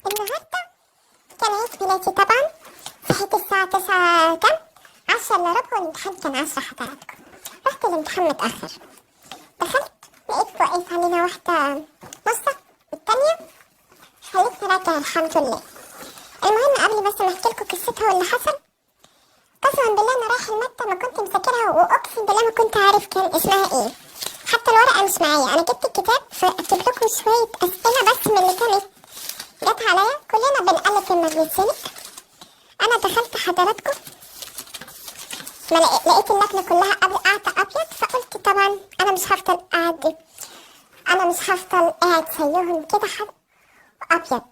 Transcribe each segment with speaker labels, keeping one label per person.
Speaker 1: النهارده كان عيد ميلادي طبعا. صحيت الساعة 9 كام؟ 9:45، والامتحان كان 10 حضراتكم. رحت الامتحان متأخر، دخلت لقيت واقف علينا واحدة نصة التانية خلتني راجع الحمد لله. المهم قبل بس ما احكي لكم قصتها واللي حصل، قسما بالله انا رايح المادة ما كنت مذاكرها، واقسم بالله ما كنت عارف كان اسمها ايه، حتى الورقة مش معايا. انا جبت الكتاب فاكتب لكم شوية اسئلة بس من اللي كانت جت عليا. كلنا بنألف لما بنتسلق. انا دخلت حضراتكم ما لقيت اللجنة كلها قبل قاعدة ابيض، فقلت طبعا انا مش هفضل قاعد، انا مش هفضل قاعد زيهم كده ابيض.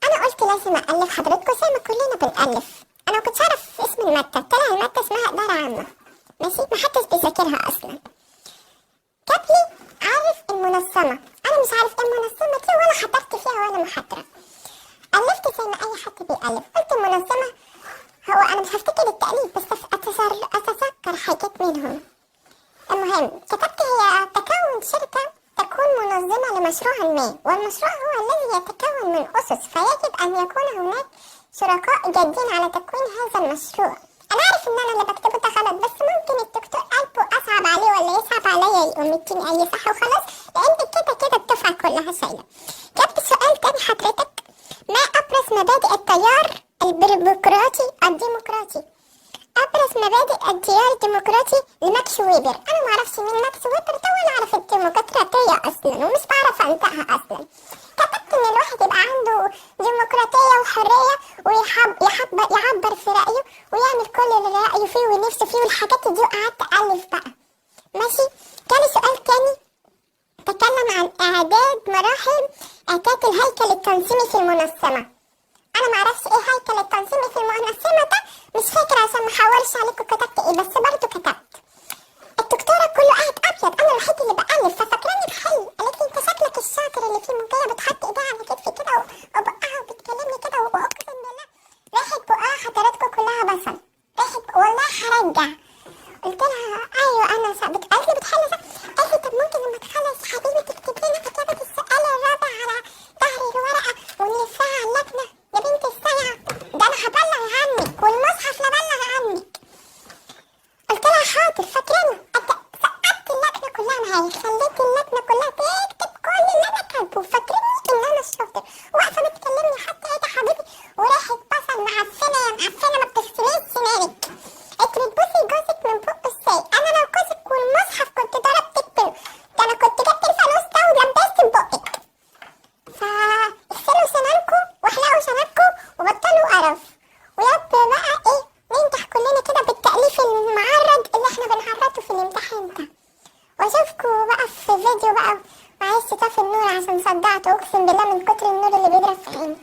Speaker 1: انا قلت لازم الف حضراتكم زي ما كلنا بنألف. انا ما كنتش اعرف اسم المادة، طلع المادة اسمها ادارة عامة، ماشي، ما حدش بيذاكرها اصلا. جاب لي عارف المنظمة، انا مش عارف ايه المنظمة دي ولا حضرت فيها ولا محاضرة. الفت زي ما اي حد بيألف، قلت المنظمة، هو انا مش هفتكر التأليف بس اتذكر حاجات منهم. المهم كتبت هي تكون شركة تكون منظمة لمشروع ما، والمشروع هو الذي يتكون من أسس، فيجب أن يكون هناك شركاء جادين على تكوين هذا المشروع. أنا عارف إن أنا اللي بكتبه ده غلط، بس ممكن الدكتور قلبه أصعب عليه ولا يصعب عليا يقوم مديني أي صح وخلاص، لأن كده كده الدفعة كلها شايلة. جبت سؤال تاني حضرتك، ما أبرز مبادئ التيار البيروقراطي الديمقراطي؟ أبرز مبادئ التيار الديمقراطي لماكس ويبر. أنا ما أعرفش مين ماكس ويبر ده ولا أعرف الديمقراطية أصلا، ومش بعرف أنطقها أصلا. كتبت إن الواحد يبقى عنده ديمقراطية وحرية ويحب يعبر في رأيه ويعمل كل اللي رأيه فيه ونفسه فيه والحاجات دي، وقعدت ألف بقى، ماشي. كان سؤال تاني تكلم عن إعداد مراحل إعداد الهيكل التنظيمي في المنظمة. أنا معرفش إيه هيكل التنظيمي في المنظمة ده، مش فاكرة عشان ما احورش عليكم كتبت إيه، بس برضه كتبت. الدكتورة كله قاعد أبيض، أنا الوحيد اللي بألف، ففاكراني بحل. قالت لي أنت شكلك الشاطر اللي في منطقة بتحط إيديها على كتفي كده وبقها وبتكلمني كده، وأقسم بالله ريحة بقها حضراتكم كلها بصل، ريحة والله هرجع. قلت لها أيوه أنا قالت لي بتحل صح؟ قالت لي طب ممكن لما تخلص يا حبيبي تكتب لنا إجابة السؤال الرابع على ظهر الورقة ونلفها على اللجنة؟ يا بنت الصيعة ده أنا هبلغ عنك والمصحف لا بلغ عنك. قلت لها حاضر. فاكراني سقطت اللجنة كلها معايا، خليت اللجنة كلها تكتب كل اللي أنا كاتبه، فاكريني إن أنا الشاطر، واقفة بتكلمني حتى إيه يا حبيبي، وريحة بصل معفنة يا معفنة ما بتغسليش سنانك، انت بتبوسي جوزك من بقه ازاي؟ أنا لو جوزك والمصحف كنت ضربتك بال ده أنا كنت جبت الفانوس ده ولبست بقك. فاغسلوا سنانكم واحلقوا شنبكم وبطلوا قرف، ويا رب بقى ايه ننجح كلنا كده بالتأليف المعرض اللي احنا بنعرضه في الامتحان ده. واشوفكم بقى في فيديو بقى، معلش طفي النور عشان صدعت اقسم بالله من كتر النور اللي بيضرب في عيني.